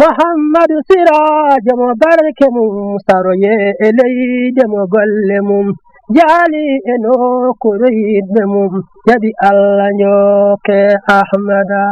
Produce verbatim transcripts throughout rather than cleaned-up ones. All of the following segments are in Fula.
Muhammadu Siraajo mo barke mum saroye e leyde mo golle mum jaali e nokkuure yiɗɓe mum jaɓi Allah njooke Ahmada.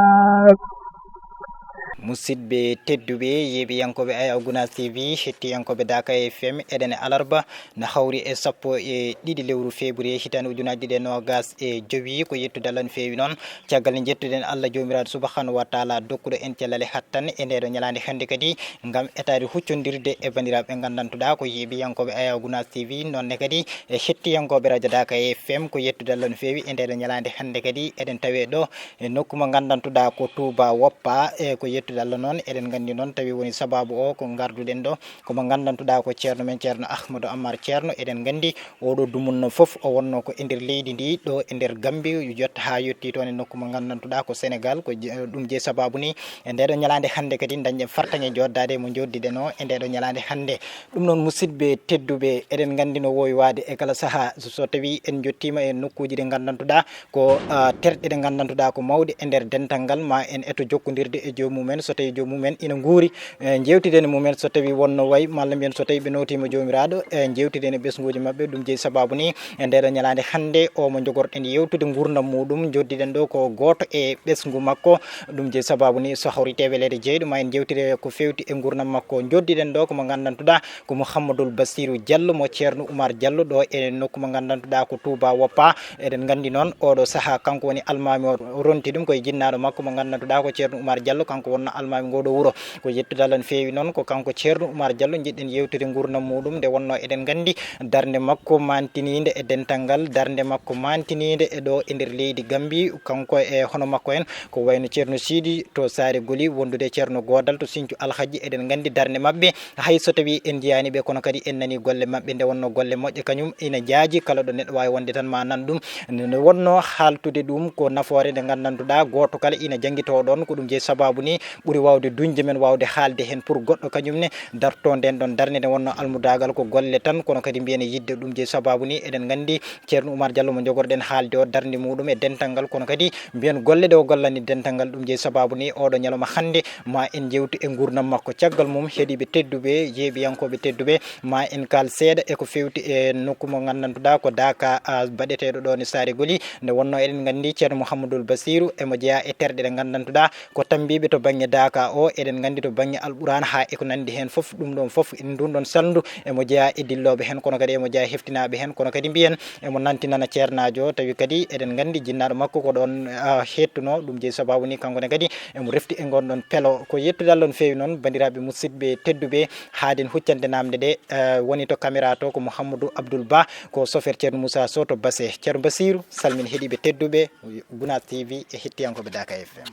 Musidɓe tedduɓe, yeeɓiyankooɓe Ayaw Gunaas T V, hettiyankooɓe Daaka F M, eɗen e alarba na hawri e sappo e ɗiɗi lewru février hitaande ujunaaji ɗiɗi e noogas e jowi. Ko yettude Allah no feewi noon, caggal nde njettuɗen Allah Joomiraaɗo Subhaanahu wa Taala, dokkuɗo en cellal e hattan e ndee ɗoo ñalaande hannde kadi, ngam etaade huccondirde e banndiraaɓe ɓe nganndantuɗaa ko yeeɓiyankooɓe Ayaw Gunaas T V, noon ne kadi e hettiyankooɓe Radio Daaka F M. Ko yettude Allah no feewi e ndee ɗoo ñalaande hannde kadi, eɗen tawee ɗo e nokku mo nganndantuɗaa ko Touba Woppa. E ko yettude Allah noon, eɗen nganndi noon tawi woni sabaabu o ko ngarduɗen ɗo, ko mo nganndantuɗaa ko ceerno men, ceerno Ahmadou Amar Ceerno. Eɗen nganndi oɗo dumunno fof o wonno ko e nder leydi ndi, ɗo e nder Gambie, yetta haa yetti toon e nokku mo nganndantuɗaa ko Sénégal. Ko je-, ɗum jeyi sabaabu ni, e ndee ɗoo ñalaande hannde kadi, dañɗen fartaŋŋe jooɗdaade e mo njooɗdiɗen o e ndee ɗoo ñalaande hannde. Ɗum noon, musidɓe tedduɓe, eɗen nganndi no woowi waade e kala sahaa, so, so tawi en njottiima e nokkuuji ɗi nganndantuɗaa ko, ah, terɗe ɗe nganndantuɗaa ko mawɗe e nder dental ngal, ma en eto jokkondirde e joomum en, so tawi joomum en ina nguuri, e njeewtiden e mum en, so tawi wonno wayi, malla mbiyen so tawi ɓe nootiima Joomiraaɗo, e njeewtiden e ɓesnguuji maɓɓe. Ɗum jeyi sabaabu ni, e ndee ɗoo ñalaande hannde, o mo njogorɗen yeewtude nguurndam muuɗum, njoddiɗen ɗo ko gooto e ɓesngu makko. Ɗum jeyi sabaabu ni, so hawri teweleede jeyɗo, ma en njeewtide ko feewti e nguurndam makko. Njoddiɗen ɗo ko mo nganndantuɗaa ko Mouhamadoul Bassirou Diallo mo Ceerno Oumar Diallo, ɗo e nokku mo nganndantuɗaa ko Touba Woppa. Eɗen nganndi noon, oɗo sahaa kanko woni almaami o, ronti ɗum ko e jinnaaɗo makko mo nganndantuɗaa ko Ceerno Oumar Diallo, kanko wonno almaami ngoo ɗoo wuro. Ko yettude Allah no feewi noon, ko kanko Ceerno Oumar Diallo njiɗɗen yeewtude nguurndam muuɗum, nde wonno eɗen nganndi darnde makko maantiniinde e dental ngal, darnde makko maantiniinde e ɗo e nder leydi Gambi, kanko e hono makko en, ko wayno Ceerno Siidi to Saare Goli, wondude Ceerno Goodal to Sinthiou Alhaji. Eɗen nganndi darnde maɓɓe, hay so tawii en njiyaani ɓe, kono kadi en nanii golle maɓɓe, nde wonnoo golle moƴƴe, kañum ina jaaji kala ɗo neɗɗo waawi wonde tan ma nan ɗum. Nde wonnoo haaltude ɗum ko nafoore nde nganndantuɗaa gooto kala ina janngitoo ɗoon, ko ɗum jeyi sabaabu ni ɓuri waawde duñde men, waawde haalde heen pour goɗɗo kañum ne dartoo ndeen ɗoon darnde. Nde wonnoo almudaagal ko golle tan, kono kadi mbiyen e yiɗde. Ɗum jeyi sabaabu ni eɗen nganndi Ceerno Oumar Diallo mo njogorɗen haalde o, darnde muuɗum e dental ngal, kono kadi mbiyen golle ɗe o gollani dental ngal. Ɗum jeyi sabaabu ni oɗo ñalawma hannde ma en njeewtu e nguurndam makko. Caggal mum, heɗiiɓe tedduɓe, yeeɓiyankooɓe tedduɓe, ma en kaal seeɗa e ko feewti e nokku mo nganndantuɗaa ko Daaka, a, baɗeteeɗo ɗoon e Saare Goli. Nde wonnoo eɗen nganndi Ceerno Mouhamadoul Bassirou emo jeyaa e terɗe ɗe nganndantuɗaa ko tammbiiɓe to bannge Daaka o, eɗen nganndi to bannge Alquraan haa e ko nanndi heen fof. Ɗum ɗoon fof, ndun ɗoon salndu emo jeyaa e dillooɓe heen, kono kadi emo jeyaa e heftinaaɓe heen, kono kadi mbiyen emo nantinana ceernaajo, tawi kadi eɗen nganndi jinnaaɗo makko ko ɗoon, ah, heettunoo. Ɗum jeyi sabaabu ni kanko ne kadi emo refti e ngoon ɗoon pelo. Ko yettude Allah no feewi noon, banndiraaɓe musidɓe tedduɓe, haaden huccande naamnde ɗe, eh, woni to caméra to ko Mouhamadou Abdoul Ba, ko chauffeur Ceerno Moussa Sow to Basse. Ceerno Bassirou, salmin heɗiiɓe tedduɓe Gunaas T V e hettiyankooɓe Daaka F M.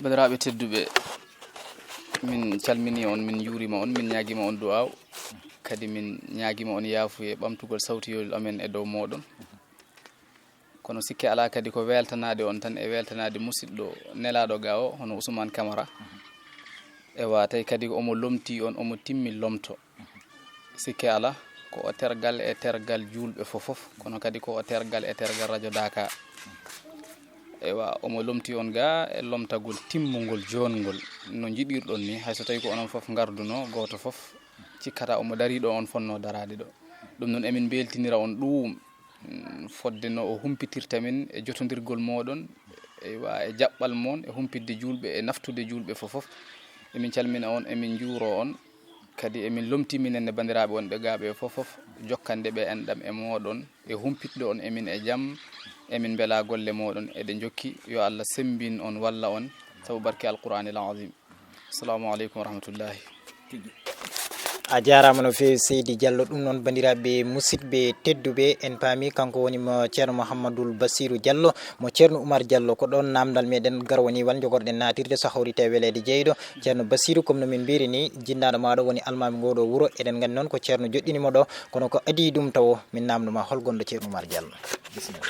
Banndiraaɓe tedduɓe, min calminii on, min njuuriima on, min ñaagiima on du'aaw. Kadi min ñaagiima on yaafuye ɓamtugol sawtiyol amen e dow mooɗon. Kono sikke alaa kadi ko weltanaade on tan e weltanaade musidɗo nelaaɗo ga o, hono Ousmane Camara. Ewa, tawi kadi ko omo lomtii on, omo timmi lomto. Sikke alaa, ko o tergal e tergal juulɓe fof fof, kono kadi ko o tergal e tergal Radio Daaka. Ewa, omo lomtii on ga e lomtagol timmungol, joonngol, no njiɗirɗon ni, hay so tawi ko onon fof ngardunoo, gooto fof cikkata omo darii ɗo on fonnoo daraade ɗo. Ɗum noon, emin mbeltinira on ɗuum, mm, fodde no o humpitirta min e jotondirgol mooɗon, ewa, e jaɓɓal mon, e humpitde juulɓe, e naftude juulɓe fof fof. Emin calmina on, emin njuuroo on. Kadi emin lomtii minen ne banndiraaɓe wonɓe ga ɓe fof fof, jokkande ɓe enɗam e mooɗon, e humpitde on emin e jam. Emin mbela golle mooɗon eɗe njokki. Yo Allah semmbin on, walla on, sabu barke Alqur'aanil Aziim. Assalamu aleykum wa rahmatullahi. A jaaraama no feewi, Seydi Diallo. Ɗum noon, banndiraaɓe musidɓe tedduɓe, en paami kanko woni mo Ceerno Mouhamadoul Bassirou Diallo, mo Ceerno Oumar Diallo. Ko ɗoon naamndal meɗen garwaniwal njogorɗen naatirde, so hawri taweleede jeyɗo. Ceerno Bassirou, comme no min mbiri ni, jinnaaɗo maaɗo woni almaami ngoo ɗoo wuro. Eɗen nganndi noon ko Ceerno joɗɗini mo ɗo, kono ko adii ɗum tawo, min naamndo ma hol gonɗo Ceerno Oumar Diallo? Bisimilla.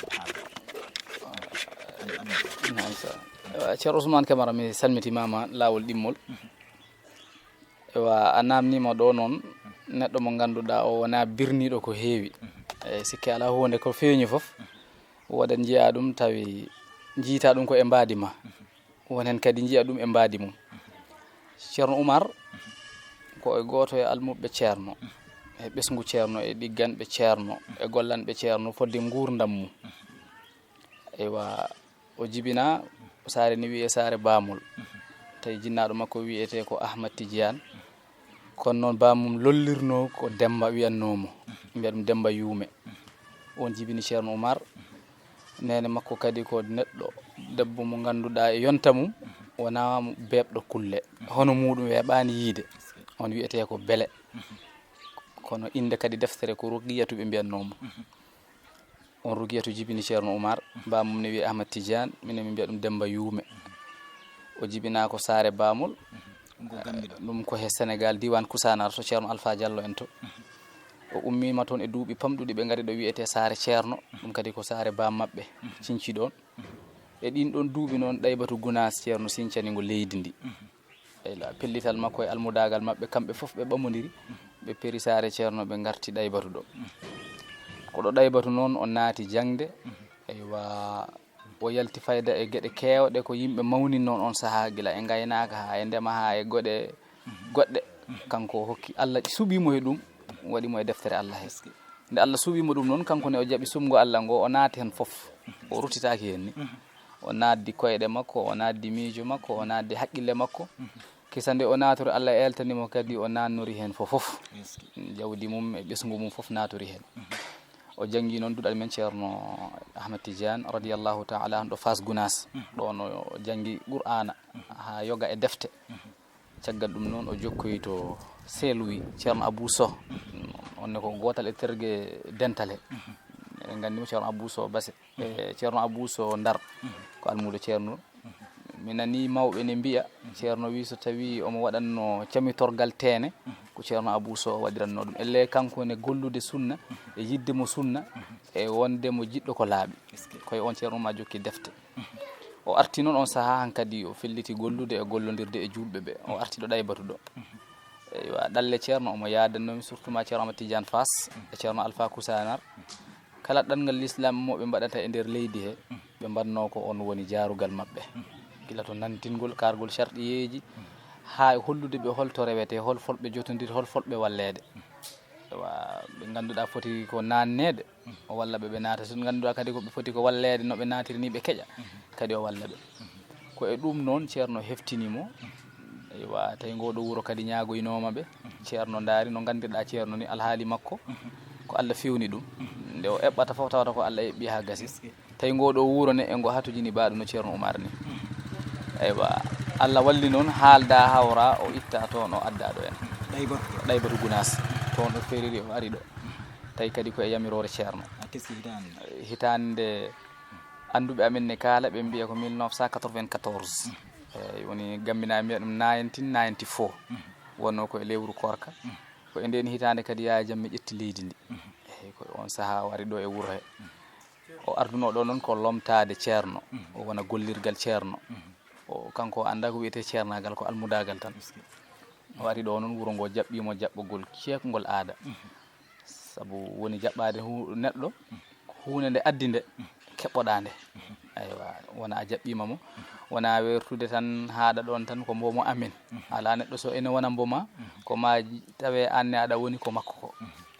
Naam, sa-, ewa, Ceerno Ousmane Camara, mi salmitiima ma laawol ɗimmol. Ewa, a naamniima ɗo noon neɗɗo mo ngannduɗaa o wonaa birniiɗo ko heewi. E sikke alaa huunde ko feeñi fof, wodat njiyaa ɗum tawi njiytaa ɗum ko e mbaadi ma. Won heen kadi njiya ɗum e mbaadi mum. Ceerno Umar ko e gooto e almuɓɓe ceerno, e ɓesngu ceerno, e ɗigganɓe ceerno, e gollanɓe ceerno fodde nguurndam mum. Eywa, o jibinaa saare ne wiyee saare Baamol. Tawi jinnaaɗo makko wiyetee ko Ahmad Tidiane. Kono noon baamum lollirnoo ko Demmba wiyatnoo mo, mbiya ɗum Demmba Yuume. Oon jibini Ceerno Umar. Neene makko kadi ko neɗɗo debbo mo ngannduɗaa e yonta mum wonaa mo beeɓɗo kulle. Hono muuɗum weeɓaani yiyde. Oon wiyetee ko Bele. Kono innde kadi deftere ko Ruqiyatu ɓe mbiyatnoo mo. Oon Ruqiyatu jibini Ceerno Umar, baamum ne wiyee Ahmad Tidiane, minen min mbiya ɗum Demmba Yuume. O jibinaa ko saare Baamol. Ɗum ko Gambie ɗo. Ɗum ko he Senegaal, diiwaan Kusaanaar, to Ceerno Alfaa Jallo en to. O ummiima toon e duuɓi pamɗuɗi, ɓe ngari ɗo wiyetee saare Ceerno, ɗum kadi ko saare baam maɓɓe, Cinci ɗoon. E ɗiin ɗoon duuɓi noon, Ɗaybatu Gunaas Ceerno sincani ngo leydi ndi. Eyla, pellital makko e almudaagal maɓɓe, kamɓe fof ɓe ɓamondiri, ɓe peri saare Ceerno, ɓe ngarti Ɗaybatu ɗo. Ko ɗo Ɗaybatu noon o naati jaŋde, eywa, o yalti fayda e geɗe keewɗe ko yimɓe mawnin noon on sahaa, gila e ngaynaaka haa e ndema haa e goɗe goɗɗe. Kanko o hokki, Allah suɓii mo e ɗum, waɗi mo e deftere Allah he. Nde Allah suɓii mo ɗum noon, kanko ne o jaɓi suɓngo Allah ngo, o naati heen fof, o ruttitaaki heen ni. O naatdi koyɗe makko, o naatdi miijo makko, o naatdi haqqille makko. Kisa nde o naatoro, Allah eeltani mo kadi, o naatnori heen fof fof. Jawdi mum e ɓesngu mum fof naatnori heen. O janngi noon duɗal men Ceerno Ahmed Tidiane radiyallahu taala anhu ɗo Faas Gunaas. Ɗoon o janngi Qur'aana haa yoga e defte. Caggal ɗum noon o jokkoyi to Saint-Louis, Ceerno Abou Sow. On ne ko gootal e terge dental he. Eɗen nganndi mo Ceerno Abou Sow Base. E Ceerno Abou Sow Ndar, ko almuudo Ceerno. Mi nanii mawɓe ne mbiya, Ceerno wi so tawii omo waɗatnoo camitorgal teene, ko Ceerno Abou Sow o waɗiratnoo ɗum. Ellee kanko ne gollude sunna, e yiɗde mo sunna, e wonde mo jiɗɗo ko laaɓi. Ko e oon Ceerno Umar jokki defte. O arti noon on sahaa hankadi, o felliti gollude e gollondirde e juulɓe ɓe. O arti ɗo Ɗaybatu ɗo. Eywa, ɗalle Ceerno omo yaadannoo mi, surtout ma Ceerno Ahmad Tidiane Faas e Ceerno Alpha Koussanar. Kala ɗanngal Lislaam mo ɓe mbaɗata e nder leydi he, ɓe mbaɗnoo ko on woni jaarugal maɓɓe. Gila to nantingol, kaargol sarɗiyeeji, haa e hollude ɓe hol to rewetee, hol folɓe jotondir, hol folɓe walleede. Eywa, ɓe ngannduɗaa foti ko naanneede, o walla ɓe, ɓe naata. So ɓe ngannduɗaa kadi ko ɓe foti ko walleede, no ɓe naatiri ni ɓe keƴa, kadi o walla ɓe. Ko e ɗum noon Ceerno heftini mo. Eywa, tawi ngoo ɗoo wuro kadi ñaagoynooma ɓe. Ceerno ndaari no nganndirɗaa Ceerno ni, alhaali makko, ko Allah fewni ɗum. Nde o eɓɓata fof tawata ko Allah eɓɓi haa gasi. Tawi ngoo ɗoo wuro ne e ngo hatojini baaɗo no Ceerno Umar ni. Eywa, Allah walli noon haalda hawra, o itta toon o adda ɗo en. Ɗaybatu. Ɗaybatu Gunaas. Toon o feriri o ari ɗo. Tawi kadi ko e yamiroore Ceerno. A teski hitaande? Hitaande nde annduɓe amen ne kaala, ɓe mbiya ko mille neuf cent quatre-vingt-quatorze. Eyi, woni gambina mbiya ɗum nineteen ninety-four. Wonnoo ko e lewru koorka. Ko e ndeen hitaande kadi Yaaya Jammeh ƴetti leydi ndi. Eyi, ko on sahaa o ari ɗo e wuro he. O ardunoo ɗo noon ko lomtaade Ceerno, o wona gollirgal Ceerno. O, kanko o anndaa ko wiyetee ceernaagal, ko almudaagal tan. O ari ɗo noon, wuro ngo jaɓɓii mo jaɓɓagol ceekngol aada. Sabu woni jaɓɓaade hu-, neɗɗo, huunde nde addi nde, keɓɓoɗaa nde. Aywa, wona a jaɓɓiima mo, wona weertude tan, haaɗa ɗoon tan ko mbo mo amen. Alaa neɗɗo so ene wona mbo ma, ko ma tawe aan ne aɗa woni ko makko ko.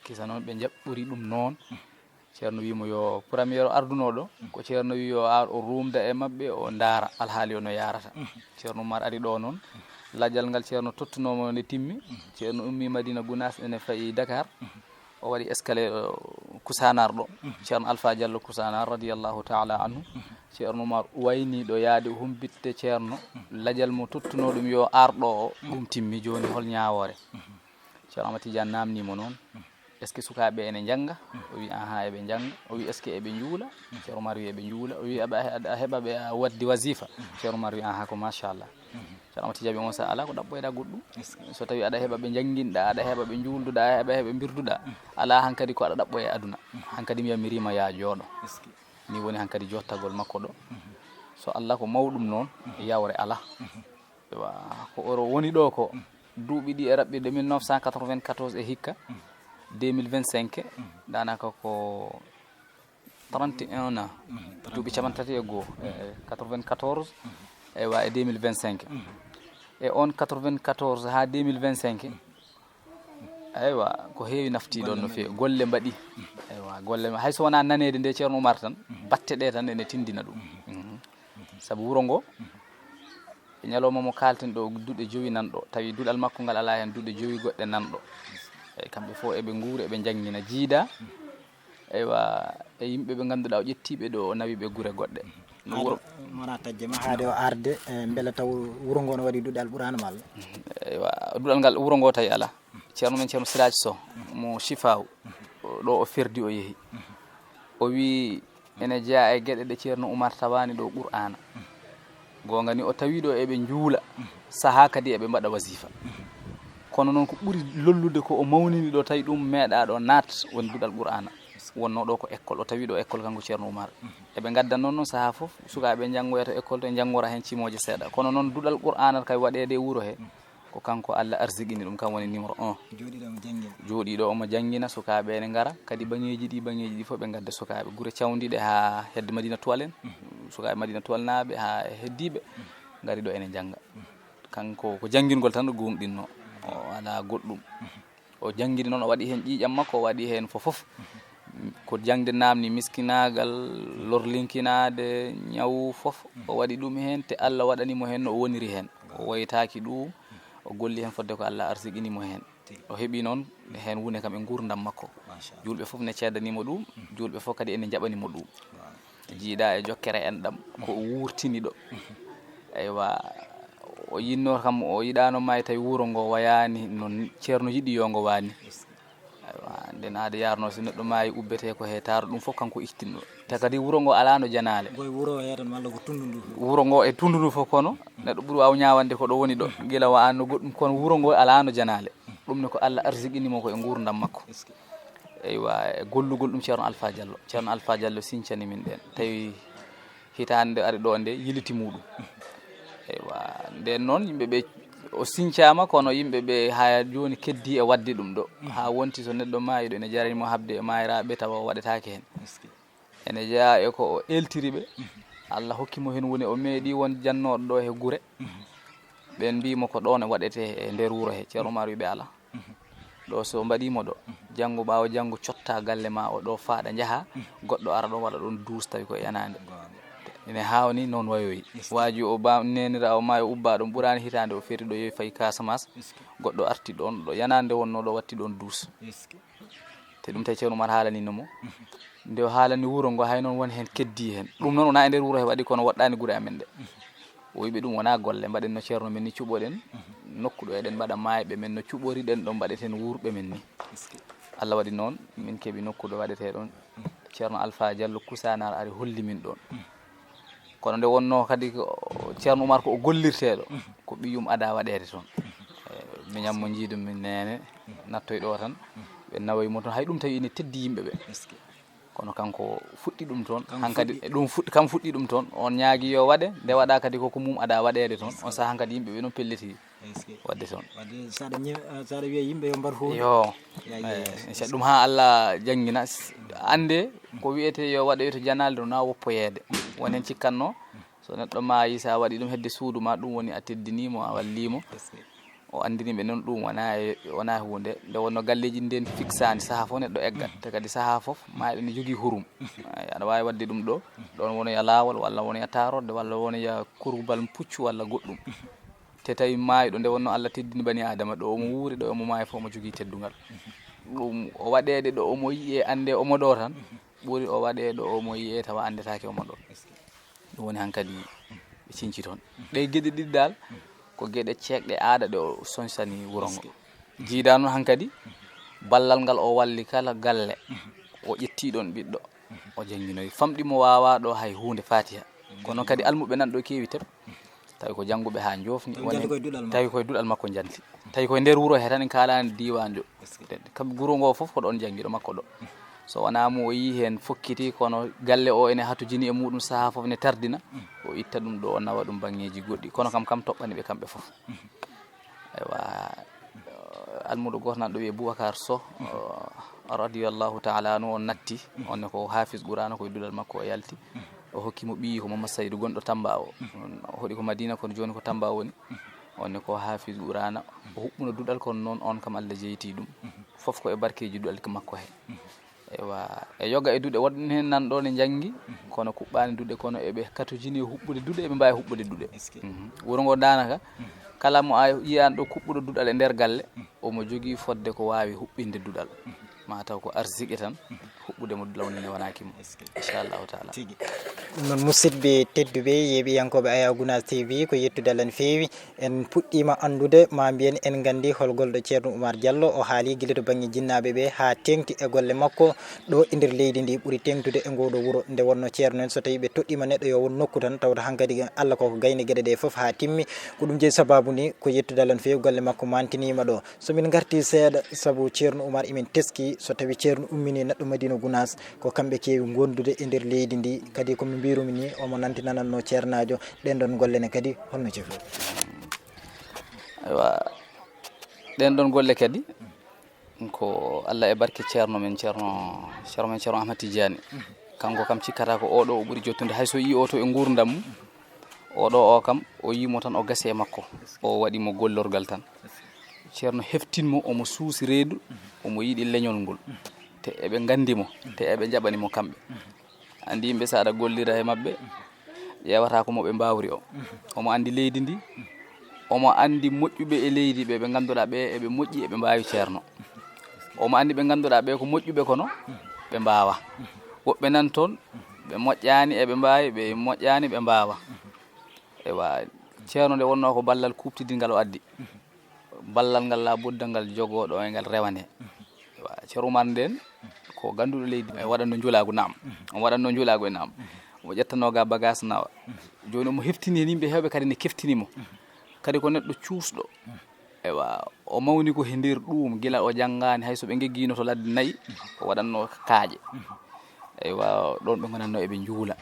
Kisa noon ɓe njaɓɓori ɗum noon. Ceerno wii mo yo premier o ardunoo ɗo, ko Ceerno wii yo ar o ruumda e maɓɓe, o ndaara alhaali o no yaarata. Ceerno Umar ari ɗo noon, lajal ngal Ceerno tottunoo mo nde timmi, Ceerno ummii Madina Gunaas ene fayi Dakar, o waɗi escalier ɗo Kusanar ɗo, Ceerno Alfa Jallo Kusanar radiyallahu taala anhu. Ceerno Umar waynii ɗo yaade humbitte Ceerno, lajal mo tottunoo ɗum yo ar ɗo o, ɗum timmi, jooni hol ñaawoore? Ceerno Ahmad Tidiane naamnii mo noon, est-ce que sukaaɓe ene njannga? O wii, "Ahaa, eɓe njannga." O wii, "Est-ce que eɓe njuula?" Ceerno Umar wii, "Eɓe njuula." O wii, "Aɓa he-, aɗa heɓa ɓe a waɗde wasifa?" Ceerno Umar wii, "Ahaa, ko machallah." Ceerno Ahmad Tidiane wii, "On sa alaa ko ɗaɓɓoyɗaa goɗɗum. So tawii aɗa heɓa ɓe njannginɗaa, aɗa heɓa ɓe njuulduɗaa, aɗa heɓa ɓe mbirduɗaa, alaa hankadi ko aɗa ɗaɓɓoya e aduna. Hankadi mi yamiriima yaa jooɗo." Ni woni hankadi jottagol makko ɗo. So Allah ko mawɗum noon, yawre alaa. Wa-, ko oro woni ɗo ko duuɓi ɗi e raɓɓirde mille neuf cent quatre-vingt-quatorze e hikka deux mille vingt-cinq, daanaka ko trente et un ans, duuɓi cappanɗe tati e goo, e quatre-vingt-quatorze, Eywa, e deux mille vingt-cinq. E on quatre-vingt-quatorze haa deux mille vingt-cinq. Eywa, ko heewi nafti ɗon no feewi. Golle mbaɗi. Eywa, golle ma-, hay so wonaa naneede nde Ceerno Umar tan, batte ɗe tan ene tindina ɗum. Mhm. Sabu wuro ngo, e ñalawma mo kaalten ɗo, duɗe jowi nan ɗo, tawi duɗal makko ngal alaa heen duɗe jowi goɗɗe nan ɗo. Eyyi, kamɓe fof eɓe nguuri, eɓe njanngina, jiida. Eywa, e yimɓe ɓe ngannduɗaa o ƴettii ɓe ɗo, o nawi ɓe gure goɗɗe. No wuro Mona Tajjema, haade o arde, e, mbele taw wuro ngo no waɗi duɗe Alqur'aana malla? Eywa, duɗal ngal wuro ngo tawi alaa. Ceerno men Ceerno Siraaj Soh, mo Chifaw, ɗo o ferdi o yehi. O wi ene jeyaa e geɗe ɗe Ceerno Umar tawaani ɗo Qur'aana. Goonga ni, o tawi ɗo eɓe njuula, sahaa kadi eɓe mbaɗa wasifa. Kono noon ko ɓuri lollude ko o mawnini ɗo, tawi ɗum meeɗaa ɗo naat woni duɗal Qur'aana. Wonno ɗo ko école, o tawi ɗo école kanko Ceerno Umar. Eɓe ngadda noon, noon sahaa fof, sukaaɓe njanngoya to école to, njanngora heen cimooje seeɗa. Kono noon duɗal Qur'aana kay waɗeede e wuro he, ko kanko Allah arsiqini ɗum, kam woni numéro un. Jooɗiiɗo omo janngina. Jooɗiiɗo omo janngina, sukaaɓe ene ngara, kadi baŋeeji ɗi, baŋeeji ɗi fof ɓe ngadda sukaaɓe. Gure cawndiiɗe haa hedde Madina Tuwal en, sukaaɓe Madina Tuwal naaɓe haa heddiiɓe, ngari ɗo ene njannga. Kanko ko janngingol tan o gooŋɗinno, o alaa goɗɗum. O janngini noon, o waɗi heen ƴiiƴam makko, o waɗi heen fof fof. Ko jaŋde naamni miskinaagal, lorlinkinaade, ñaw fof, o waɗi ɗum heen, te Allah waɗani mo heen no o woniri heen. O woytaaki ɗum, o golli heen fodde ko Allah arsiqini mo heen. O heɓi noon heen wune kam e nguurndam makko. Machallah. Juulɓe fof ne ceedanii mo ɗum, juulɓe fof kadi ene njaɓani mo ɗum. Waaw. Jiidaa e jokkere enɗam, ko o wuurtini ɗo. Eywa, o yinno kam, o yiɗaano maay tawi wuro ngo wayaani no Ceerno yiɗi yo ngo waani. Eywa, nden aada yaarno, so neɗɗo maayi, ubbetee ko he taaro, ɗum fof kanko ikkinno. Te kadi wuro ngo alaano janaale. Ngoy wuro he tan, malla ko tundu ndu? Wuro ngo e tundu ndu fof, kono neɗɗo ɓuri waaw ñaawande ko ɗo woni ɗo, gila wa'ano goɗɗum, kono wuro ngo alaano janaale. Ɗum ne ko Allah arsiqini mo ko e nguurndam makko. Est-ce que? Eywa, e gollugol ɗum Ceerno Alpha Diallo. Ceerno Alpha Diallo sincani min ɗen. Tawi hitaande ari ɗo nde yiliti muɗum. Eywa, nden noon yimɓe ɓe o sincaama, kono yimɓe ɓe haa jooni keddi e waɗde ɗum ɗo. Haa wonti so neɗɗo maayi ɗo, ene jarani mo haɓde e maayraaɓe tawa o waɗetaake heen. Est-ce que? Ene jeyaa e ko o eeltiri ɓe. Allah hokki mo heen woni o meeɗi won jannooɗo ɗo he gure. Ɓeen mbii mo ko ɗoon waɗetee e nder wuro he. Ceerno Umar wi ɓe alaa. Ɗo so mbaɗii mo ɗo, janngo ɓaawo janngo cotta galle ma o ɗo faaɗa njaha, goɗɗo ara ɗon waɗa ɗon duus tawi ko yanaande. Ene haawni noon wayoyi. Waaju o ba neenira o maayo ubba ɗon ɓuraani hitaande o feri ɗo yowi fayi Casamance. Goɗɗo arti ɗon ɗo yanaande wonno ɗo watti ɗon duus. Te ɗum tawi Ceerno Umar haalanino mo. Nde o haalani wuro ngo, hay noon won heen keddii heen. Ɗum noon wonaa e nder wuro he waɗi, kono woɗɗaani gure amen ɗe. O wiɓe ɗum wonaa golle, mbaɗen no Ceerno men ni cuɓoɗen. Nokku ɗo eɗen mbaɗa maayɓe men, no cuɓoriɗen ɗo mbaɗeten wuurɓe men ni. Allah waɗi noon, min keɓi nokku ɗo waɗetee ɗon. Ceerno Alpha Diallo Kusaanaar ari holli min ɗoon. Kono nde wonnoo kadi ko Ceerno Umar ko o gollirteeɗo, ko ɓiyum ada waɗeede toon. Eh, miñam mo njiidum min neene, nattoy ɗo tan, ɓe nawoy mo toon, hay ɗum tawi ene teddi yimɓe ɓe. Kono kanko fuɗɗi ɗum toon, hankadi ɗum fuɗɗi, kam fuɗɗi ɗum toon, on ñaagi yo waɗe, nde waɗa kadi ko ko mum ada waɗeede toon, on saha hankadi yimɓe ɓe noon pelliti. Waɗde toon. Waɗde saɗa ñe-, saɗa wiya yimɓe yo mbar huunde. Yo. Ya, ya, ya. Eh, so ɗum haa Allah janngina, s-, annde ko wiyetee yo waɗoy to janaale ɗo na woppoyeede. Won heen cikkatnoo, so neɗɗo maayi, so a waɗi ɗum hedde suudu ma, ɗum woni a teddinii mo, a wallii mo. O anndini ɓe noon ɗum wonaa e, wonaa huunde. Nde wonnoo galleeji ndeen fiksaani, sahaa fof neɗɗo eggat. Te kadi sahaa fof, maayɗo ne jogii hurum. Ay, aɗa waawi waɗde ɗum ɗo, ɗoon wonoya laawol, walla wonoya taarorde, walla wonoya kurbal puccu, walla goɗɗum. Te tawi maayɗo, nde wonnoo Allah teddini bani Aadama, ɗo omo wuuri, ɗo omo maayi fof omo jogii teddungal. Ɗum o waɗeede ɗo omo yiyee, annde omo ɗo tan, ɓuri o waɗee ɗo omo yiyee tawa anndetaake omo ɗo. Ɗum woni hankadi ɓe cinci toon. Ɗee geɗe ɗiɗi dal, ko geɗe ceekɗe aada ɗe o soñsani wuro ngo. Jiida noon hankadi, ballal ngal o walli kala galle, o ƴettii ɗoon ɓiɗɗo, o jannginoyi. Famɗi mo waawaa ɗo hay huunde Faatiha. Kono kadi almuɓe nan ɗo keewi tep. Tawi ko jannguɓe haa njoofni. Tawi woni, njalti koye duɗal makko. Tawi koye duɗal makko njanti. Tawi koye nder wuro he tan, en kaalaani diiwaan jo. Kam wuro ngo fof ko ɗoon janngiiɗo makko ɗo. So wonaa mo o yii heen fokkiti, kono galle o ene hatojini e muɗum, sahaa fof ne tardina, o itta ɗum ɗo, o nawa ɗum baŋŋeeji goɗɗi. Kono kam, kam toɓɓani ɓe kamɓe fof. Eywa, almuɗo gooto nan ɗo wiyee Boubacar Sow, radiyallahu taala anhu, on natti, on ne ko haafis Qur'aana, ko e duɗal makko o yalti. O hokki mo ɓiyi ko Mamad Saydu gonɗo Tamba o. O hoɗi ko Madina, kono jooni ko Tamba woni. On ne ko Hafiz Qur'ana. O huɓɓuno duɗal, kono noon on kam Allah jeyti ɗum. Fof ko e barkeeji duɗal makko he. Ewa, e yoga e duɗe woɗɗen heen nan ɗo ne njanngi, kono kuɓɓaani duɗe, kono eɓe katojini e huɓɓude duɗe, eɓe mbaawi huɓɓude duɗe. Mhm. Wuro ngo daanaka, kala mo a yiyan ɗo kuɓɓuɗo duɗal e nder galle, omo jogii fodde ko waawi huɓɓinde duɗal. Ma taw ko arsike tan, huɓɓude mo duɗal woni ne wanaaki mo. Inchallahu taala. Tigi. Ɗum noon, musidɓe tedduɓe, yeeɓiyankooɓe Aya Gunaas T V, ko yettude Allah no feewi. En puɗɗiima anndude, ma mbiyen en nganndi hol golɗo Ceerno Oumar Diallo. O haali gila to bannge jinnaaɓe ɓe, haa teeŋti e golle makko ɗo e nder leydi ndi ɓuri teeŋtude e ngoo ɗoo wuro. Nde wonnoo Ceerno en, so tawii ɓe toɗɗiima neɗɗo yo won nokku tan, tawata hankadi Allah ko ko gayni geɗe ɗe fof haa timmi. Ko ɗum jeyi sabaabu ni, ko yettude Allah no feewi, golle makko mantiniima ɗo. So min ngartii seeɗa, sabu Ceerno Oumar emin teski, so tawii Ceerno umminii neɗɗo Madina Gunaas, ko kamɓe keewi gondude e nder leydi ndi, kadi ko mi mbirumi ni, omo nantinanatno ceernaajo. Ɗen ɗon golle ne kadi, holno cefi? Aywa, ɗen ɗon golle kadi, ko Allah e barke ceerno men, ceerno, ceerno men, Ceerno Ahmad Tidiane. Kanko kam cikkata ko oɗo o ɓuri jottude, hay so yi oto e nguurndam mum, oɗo o kam, o yimo tan o gasi e makko, o waɗi mo gollorgal tan. Ceerno heftin mo, omo suusi reedu, omo yiɗi leñol ngol. Te eɓe nganndi mo, te eɓe njaɓani mo kamɓe. Anndi yimɓe, so aɗa gollira e maɓɓe, ƴeewata ko mo ɓe mbaawri o. Omo anndi leydi ndi, omo anndi moƴƴuɓe e leydi ɓe, ɓe ngannduɗaa ɓe eɓe moƴƴi, eɓe mbaawi ceerno. Omo anndi ɓe ngannduɗaa ɓe ko moƴƴuɓe kono ɓe mbaawa. Woɓɓe nan toon, ɓe moƴƴaani, eɓe mbaawi, ɓe moƴƴaani, ɓe mbaawa. Ewa, ceerno nde wonnoo ko ballal kuuɓtidingal o addi. Ballal ngal laa budda ngal jogooɗo e ngal rewane. Ewa, Ceerno Umar nden ko gannduɗo leydi, e waɗanno njulaagu, naam. On waɗanno njulaagu e naam. Omo ƴettanoo ga bagaas nawa. Jooni omo heftini heen yimɓe heewɓe kadi ne keftini mo. Kadi ko neɗɗo cuusɗo. Ewa, o mawni ko he nder ɗum, gila o janngaani, hay so ɓe ngeggiino to ladde nayi, o waɗatno kaaƴe. Eywa, ɗon ɓe ngonatno eɓe njuula.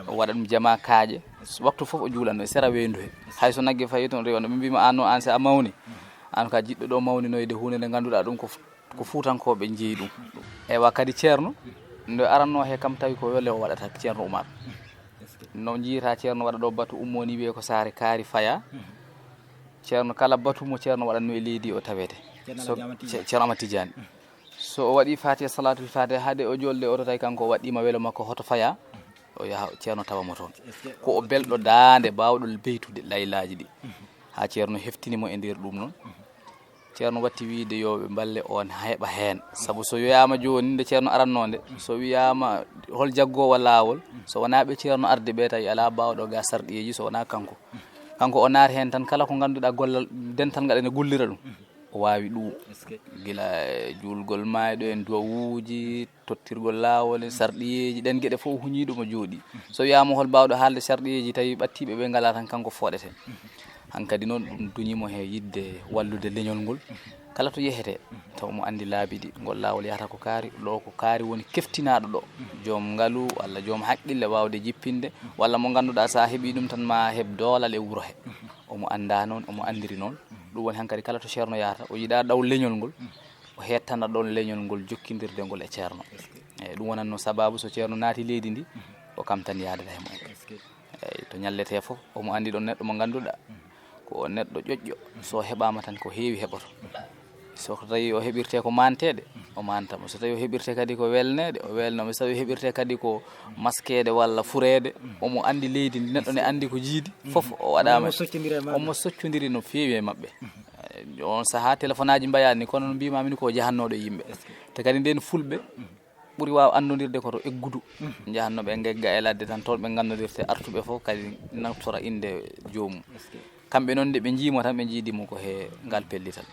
O waɗa ɗum jama kaaƴe. Waktu fof o juulatno e sera weendu he. Hay so nagge fayi toon rewa, no ɓe mbiima, "Aan no, aan so a mawni, aan ka jiɗɗo ɗo mawninoyde huunde nde ngannduɗaa ɗum ko f-, ko fuutankooɓe njeyi ɗum." Eywa, kadi ceerno, nde aranno he kam tawi ko yole o waɗata, Ceerno Umar. No njiyata ceerno waɗa ɗo batu, ummoni wiye ko saare kaari faya. Ceerno kala batu mo ceerno waɗatno e leydi o tawete. Ceerno So, Amad Tidiane. Ce-, Ceerno Amad Tidiane. So o waɗi Fatiha, Salatul Fatiha, haade o jolde oto tawi kanko o waɗɗima welo makko hoto faya, o yaha ceerno tawa mo toon. Ko o belɗo daande baawɗo beytude laylaaji ɗi. Haa ceerno heftini mo e nder ɗum noon. Ceerno watti wiide yo ɓe mballe on heɓa heen. Sabu so wiyaama jooni nde ceerno aranno nde, so wiyaama hol jaggoowo laawol, so wonaa ɓe ceerno arde ɓe tawi alaa baawɗo ga sarɗiyeeji so wonaa kanko. Kanko o naati heen tan kala ko ngannduɗaa gollal dental ngal ene gollira ɗum. O waawi ɗum. Gila e juulgol maayɗo en, duwawuuji, tottirgol laawol en, sarɗiyeeji, ɗen geɗe fof o huñii ɗum o jooɗii. So wiyaama hol baawɗo haalde sarɗiyeeji tawi ɓattiiɓe ɓe ngalaa tan kanko fooɗete. Hankadi noon ɗum duñi mo he yiɗde wallude leñol ngol. Kala to yehete, taw mo anndi laabi ɗi, ngol laawol yahata ko kaari, ɗo ko kaari woni keftinaaɗo ɗo. Joom ngalu walla joom haqqille waawde jippinde, walla mo ngannduɗaa so a heɓii ɗum tan ma heɓ doolal e wuro he. Omo annda noon, omo anndiri noon. Ɗum woni hankadi kala to ceerno yahata, o yiɗa ɗaw leñol ngol, o hettana ɗon leñol ngol, jokkindirde ngol e ceerno. Eyyi, ɗum wonatno sababu so ceerno naati leydi ndi, ko kam tan yaadata e mumen. Eyyi, to ñallete fof, omo anndi ɗon neɗɗo mo ngannduɗaa, ko o neɗɗo ƴoƴƴo, so heɓaama tan ko heewi heɓoto. So tawi o heɓirte ko manteede, o manta mo. So tawi o heɓirte kadi ko welneede, o welna mo. So tawi o heɓirte kadi ko maskeede walla fureede, omo anndi leydi ndi, neɗɗo ne anndi ko jiidi, fof o waɗaama. Omo soccondiri e maɓɓe. Omo soccondiri no feewi e maɓɓe. Eh, on sahaa telefonaaji mbayaani, kono no mbiimaami ni ko jahannooɗo e yimɓe. Te kadi nden fulɓe ɓuri waaw anndodirde ko to eggudu. Njahatno ɓe ngegga e ladde tan, toon ɓe nganndodirte, artuɓe fof kadi naftora innde joomum. Kamɓe noon nde ɓe njiimo tan, ɓe njiidi mo ko he ngal pellital.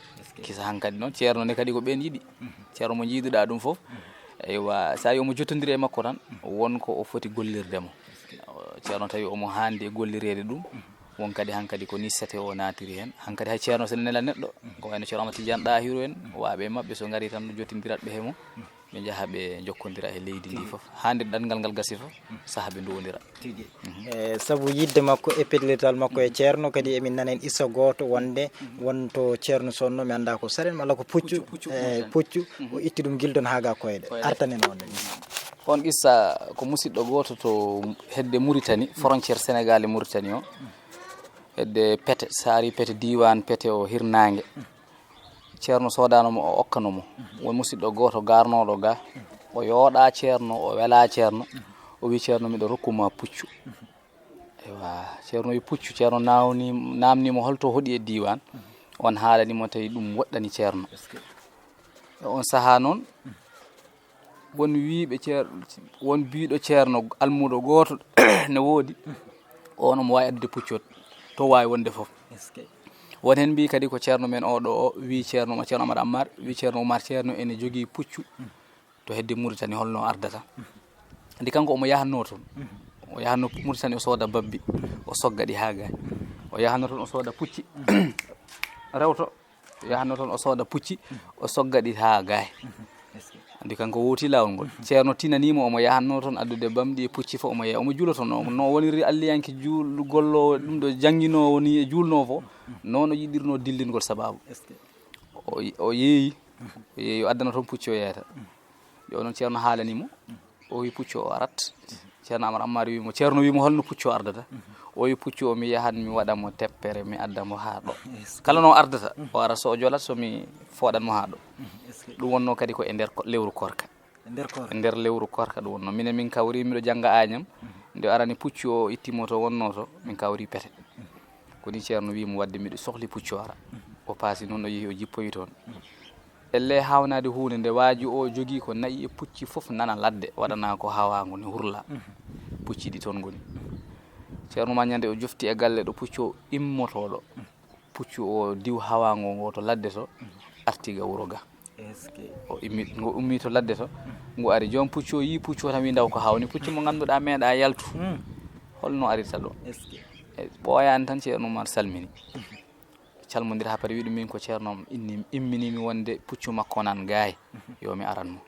Kisa hankadi noon, ceerno ne kadi ko ɓeen yiɗi. Ceerno mo njiiduɗaa ɗum fof, eywa, so a yi omo jottondiri e makko tan, won ko o foti gollirde mo. Ceerno tawi omo haandi e gollireede ɗum, won kadi hankadi ko ni sete o naatiri heen. Hankadi hay ceerno so ne nela neɗɗo, ko wayno Ceerno Amad Tidiane Ɗahiru en, waaɓe maɓɓe so ngari tan, jottindirat ɓe he mum, ɓe njaha ɓe njokkondira e leydi ndi fof. Haa nde ɗanngal ngal gasi fof, saha ɓe ndowndira. Tigi. E sabu yiɗde makko e pellital makko e ceerno, kadi emin nana en issa gooto wonde won to ceerno sonno, mi annda ko saren walla ko puccu, puccu, puccu, e puccu, o itti ɗum gildon haa ga koyɗe. Koyɗe. Artanen on. On qissa ko musidɗo gooto to hedde Muritani, frontière Sénégal e Muritani o. Hedde Pete, so a ari Pete, diiwaan Pete o hirnaange. Ceerno soodaano mo, o okkano mo. Won musidɗo gooto garnooɗo ga, o yooɗa ceerno, o wela ceerno. O wi ceerno, "Miɗo rokku ma puccu." Ewa, ceerno wi puccu, ceerno nawni, namni mo holto hoɗi e diiwaan. On haalani mo tawi ɗum woɗɗani ceerno. E on sahaa noon, won wiiɓe ceer-, won biiɗo ceerno almuuɗo gooto ne woodi, on omo waawi addude puccu o to waawi wonde fof. Won heen mbii kadi ko ceerno men oo ɗo o wii ceerno, ceerno Amar Ammar, wii ceerno Umar, ceerno ene jogii puccu to hedde Muritani, holno ardata? Andi kanko omo yahatnoo toon. O yahatnoo Muritani, o sooda babbi, o sogga ɗi haa gaay. O yahatnoo toon, o sooda pucci, rewto. O yahatnoo toon, o sooda pucci, o sogga ɗi haa gaay. Andi kanko wooti laawol ngol. Ceerno tinanii mo, omo yahatnoo toon addude bamɗi e pucci fof, omo yeeya, omo juula toon. No, no woniri alliyanke juul-, golloowo ɗum ɗo jannginoowo ni e juulnoowo fof, noon o yiɗirnoo dillingol sababu. O, o yeeyi, o yeeyi, o addana toon pucci o yeeyata. Yo noon ceerno haalani mo, o wi puccu o arat. Ceerno Amar Ammar wi mo, ceerno wi mo, "Holno puccu o ardata?" O wi, "Puccu o mi yahan mi waɗa mo teppere, mi adda mo haa ɗo. Kala no o ardata, o ara so o jolat, so mi fooɗan mo haa ɗo." Ɗum wonnoo kadi ko e nder ko-, lewru korka. E nder korka. E nder lewru korka ɗum wonnoo. Minen min kawri, miɗo jannga Agnam. Nde o arani puccu o, o itti mo to wonnoo to, min kawri Pete. Ko ni ceerno wi mo, "Wadde miɗo sohli puccu o ara." O paasi noon, o yehi, o jippoyi toon. Elle hawnaade huunde nde, waaju o jogii ko na'i e pucci fof nana ladde, waɗana ko hawaango ne hurla. Pucci ɗi toon ngoni. Ceerno ma ñande o jofti e galle ɗo puccu o immotoo ɗo. Puccu o diw hawaango ngo to ladde to, arti ga wuro ga. O immi, ngo ummi to ladde to, ngu ari. Joom puccu o yii puccu o tan wi, "Ndaw ko hawni puccu mo ngannduɗaa meeɗa yaltu." Holno arita ɗo? E ɓooyaani tan ceerno Umar salmini. Calmondira haa pare, wi ɗum, "Min ko ceerno am inni, imminimi wonde puccu makko nan gaay, yo mi aran mo."